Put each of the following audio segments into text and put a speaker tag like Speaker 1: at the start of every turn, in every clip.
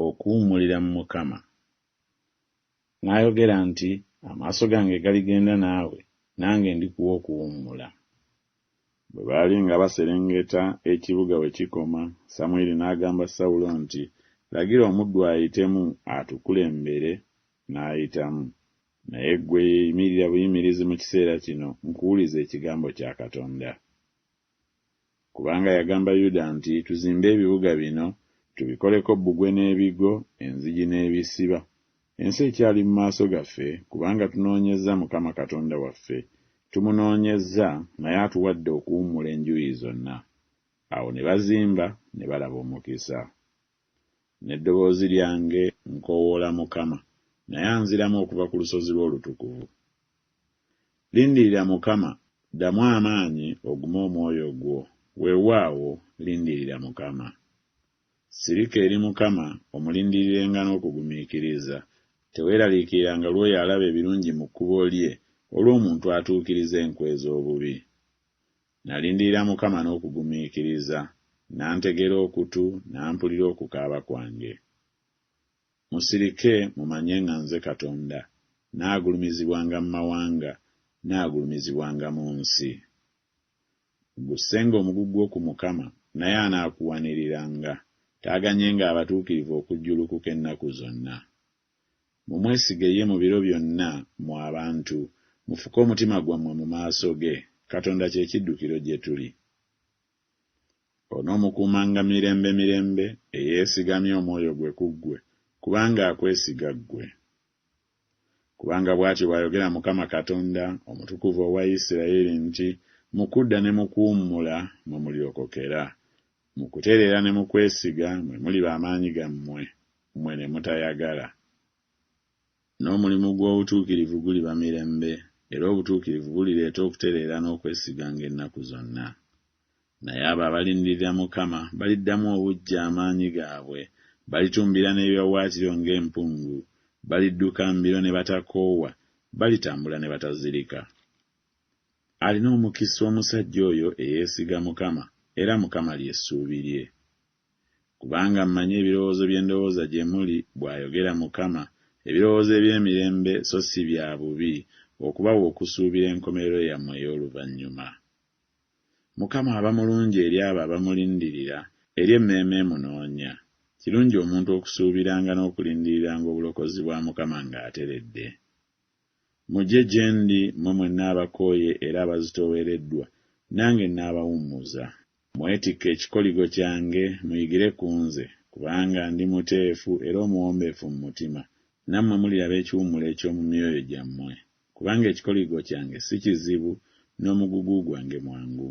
Speaker 1: Okuwummulira mu Mukama. N'ayogera nti Amaaso gange galigenda naawe, nange ndikuwa okuwummula. Bwe baali nga baserengeta ekibuga we kikoma, Samwiri n'agamba Sawulo nti Lagira omuddu ayitemu atukulembere, n'ayitamu. Naye ggwe yimirira buyimirizi mu kiseera kino nkuwulize ekigambo kya Katonda. Kubanga yagamba Yuda nti Tuzimbe ebibuga bino, tubikoleko bbugwe n'ebigo, enzigi n'ebisiba. Ensi ekyali mu maaso gaffe, kubanga tunoonyezza Mukama Katonda waffe, tumunoonyezza, naye atuwadde okuwummula enjuyi zonna. Awo ne bazimba ne balaba omukisa. N'eddoboozi lyange nkoowoola Mukama, naye anziramu okuva ku lusozi lwe olutukuvu. Lindirira Mukama, ddamu amaanyi ogume omwoyo gwo, weewaawo, lindirira Mukama. Sirika eri Mukama, omulindirirenga n'okugumiikiriza, teweeraliikiriranga lw'oyo alaba ebirungi mu kkubo lye, olw'omuntu atuukiriza enkwe ez'obubi. Nalindirira Mukama n'okugumiikiriza, n'antegera okutu, n'ampulira okukaaba kwange. Musirike mumanye nga nze Katonda, nnaagulumizibwanga mu mawanga, nnaagulumizibwanga mu nsi. Gussenga omugugu gwo ku Mukama, naye anaakuwaniriranga, taaganyenga abatuukirivu okujjulukuka ennaku zonna. Mumwesige ye mu biro byonna, mmwe abantu, mufuke omutima gwammwe mu maaso ge, Katonda kye kiddukiro gye tuli. Onoomukuumanga mirembe mirembe, eyeesigamya omwoyo gwe ku ggwe, kubanga akwesiga ggwe. Kubanga bw'atyo bw'ayogera Mukama Katonda, Omutukuvu owa Isirayiri nti, Mu kudda ne mu kuwummula mwe mulirokokera, mu kutereera ne mu kwesiga mwe muliba amaanyi gammwe, mmwe ne mutayagala. N'omulimu gw'obutuukirivu guliba mirembe, era obutuukirivu bulireeta okutereera n'okwesiganga ennaku zonna. Naye abo abalindirira Mukama baliddamu obuggya amaanyi gaabwe, balitumbira n'ebiwaawaatiro ng'empungu, balidduka mbiro ne batakoowa, balitambula ne batazirika. Alina omukisa omusajja oyo eyeesiga Mukama, era Mukama lye ssuubi lye. Kubanga mmanyi ebirowoozo bye ndowooza gye muli, bw'ayogera Mukama, ebirowoozo eby'emirembe so si bya bubi, okubawa okusuubira enkomerero yammwe ey'oluvannyuma. Mukama aba mulungi eri abo abamulindirira, eri emmeeme emunoonya. Kirungi omuntu okusuubiranga n'okulindiriranga obulokozi bwa Mukama ng'ateredde. Mujje gye ndi mmwe mwenna abakooye era abazitoowereddwa, nange nnaabawummuza. Mwetikke ekikoligo kyange, muyigire ku nze, kubanga ndi muteefu era omuwombeefu mu mutima, nammwe muliraba ekiwummulo eky'omu myoyo gyammwe. Kubanga ekikoligo kyange si kizibu, n'omugugu gwange mwangu.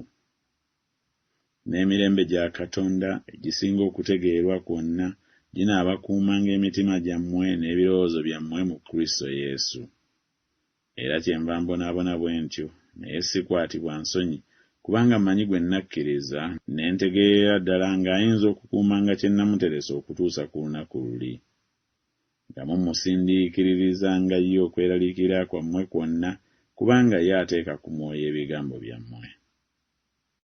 Speaker 1: N'emirembe gya Katonda, egisinga okutegeerwa kwonna, ginaabakuumanga emitima gyammwe n'ebirowoozo byammwe mu Kristo Yesu. Era kyenva mbonaabona bwe ntyo, naye sikwatibwa nsonyi, kubanga mmanyi gwe nnakkiriza, ne ntegeerera ddala ng'ayinza okukuumanga kye nnamuteresa okutuusa ku lunaku luli. Nga mumusindiikiririzanga ye okweraliikirira kwammwe kwonna, kubanga ye ateeka ku mwoyo ebigambo byammwe.